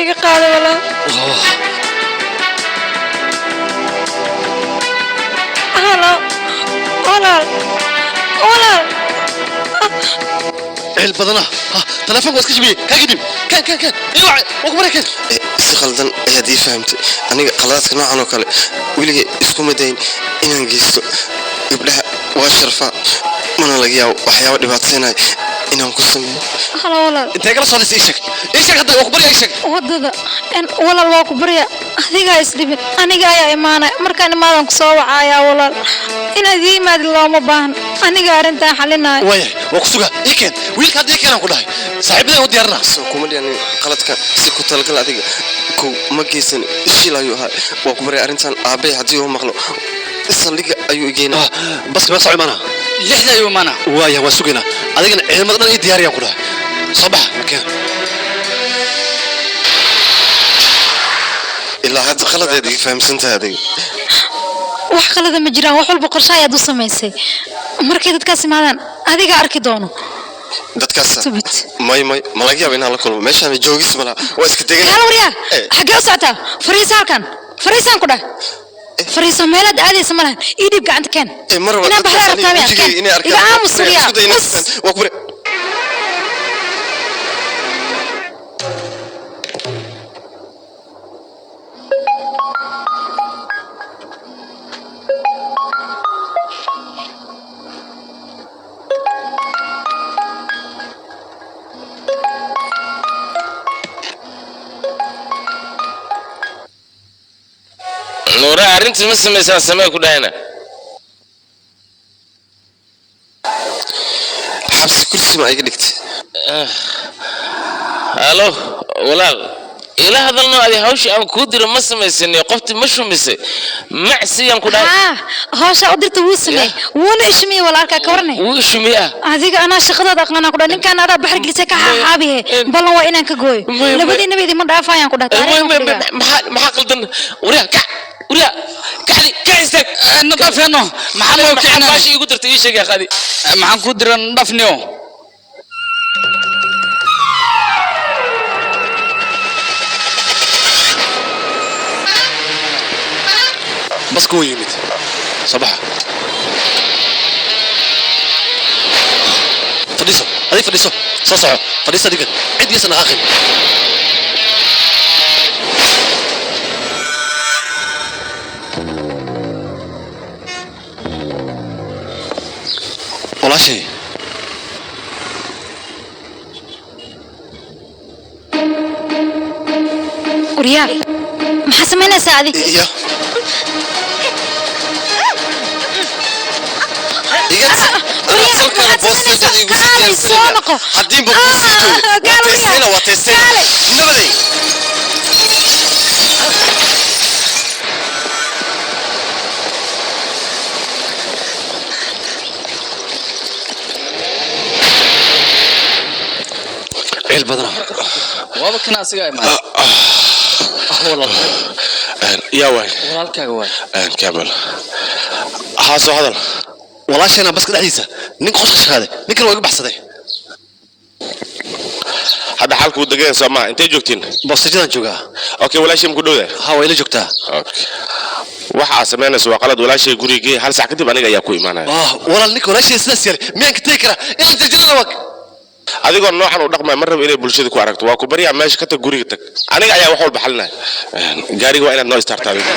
Iga qaada, walaal. Halo, walaal, walaal. Ceel badana. Telefoonka waa iska jabiyey. Kaa kadib kan kan kan ii wacay, waa ku barakeen. Si khaldan ayaad ii fahamtay. Aniga qaladaadka noocan oo kale weligay iskuma dayin inaan geysto. Gabdhaha waa sharfaa, mana laga yaabo waxyaaba dhibaataynaya inaan ku sameeyo. Halo, walaal. Intee kala socdaysa? Ii sheeg, ii sheeg hadda, waa ku barya, ii sheeg. Wadada en, walaal, waa ku barya, adigaa isdhibin, aniga ayaa imaanaya. Markaan imaadan kusoo wacayaa, walaal. Inaad ii imaadin looma baahna, aniga arrintan xalinaayo. Waayahay, waa ku sugaa. Ii keen wiilka hadda, ii keenaan ku dhahay. Saaxiibadan u diyaarina. Soo kuma dhihan qaladka si ku talagal adiga kow ma geysan, shil ayuu ahaa. Waa ku baryay, arrintan aabbay haddii uu maqlo saldhigga ayuu igeynaa. Baska mee soco imaana? 6da ayuu imaanaa. Waayahay, waa sugaynaa. Adigana ciidamada dhan ii diyaariyaan ku dhahay. Soo baxa, keen. Ilaa hadda qaladeed iga fahamsan tahay adiga. Wax qalada ma jiraan, wax walba qorshe ayaad u samaysay. Markay dadkaas imaadaan adiga arki doono. Dadkaas? Subit. May, may, ma laga yaaba inaan la kulmo. Meeshaan joogis malaha, waa iska degan. Kaala waryaa, xaggee u socotaa? Fariisa halkan, fariisaan ku dhah, fariiso. Meelaad aadaysa ma lahan. Ii dhiib, gacanta keen. Marwa. Inaan baxdaa rabtaa miyaa? Wejigayga Keen. inay arkaan. Iga aamus, waryaa. Isku day inay Us. arkaan. Waa ku bare. Nuura, arrintii ma samaysaan? Samee ku dhahayna. Xabsi kursi ma iga dhigtay? Halo, walaal, ila hadalno. Adi hawshii aan kuu diro ma samaysanay? Qoftii ma shumisay? Macsiyaan ku dhahay. Haa, hawsha u dirta wuu sameeyey, wuuna ishmiyey walaalkaa, ka warnay. Wuu ishumiyey ah? Adiga anaa shaqadaada aqaanaa ku dhahay. Ninkaan adaa baxar gelisay, ka xaaxaabihe. Ballan waa inaan ka gooyo. Labadiinaba idinma dhaafayaan ku dhahay, taariikhdan ku dhigaa. Maxaa qaldan? Waryaa, kac, waryaa, kacdi, kac, istaag. Nadafeno, maxaa loo Maxaa kicinaa? Baashi igu dirtay ii sheeg, aqaadi. Maxaan ku dira? Nadafniyo. Baska wuu yimid, soo baxa, fadhiiso. Adig fadhiiso, soo soco, fadhiiso adiga, cid yaysan dhaqaaqin. Walaashay. Waryaa, maxaa samaynaysaa adig? Ya iga Waryaa, salkana maxaad boostada samaynaysaa? igu sii Kaalay, soo diyaarsanaya. noqo. Haddiinba kuu sii joogo, waa Kaale, waryaa. teestayna, waa teestayna. Kaalay. Nabaday. Ceel badana. Waaba kana, asigaa imaanay. Yaa waay? Walaalkaaga waay. Kamal, haa, soo hadal. Walaashayna baska dhexdiisa nin qoshka shaqaaday, ninkan waa iga baxsaday. Hadda xaalku wuu degan, soo maa? Intee joogtiin? Boostajadaan joogaa. Okay, walaashay ma ku dhowda? Haa, waa ila joogtaa. Okay, waxa aad samaynayso waa qalad. Walaashay gurigee, hal sac kadib aniga ayaa ku imaanaya. Ah, walaal, ninka walaashay sidaas yeelay miyaan ka tegi karaa? Inaan jarjarana waa Adigoo noocan u dhaqmaya mar raba inay bulshada ku aragto. Waa ku baryaa, meesha ka tag, guriga tag, aniga ayaa wax walba xalinaya. Gaariga waa inaad noo istaartaa adiga.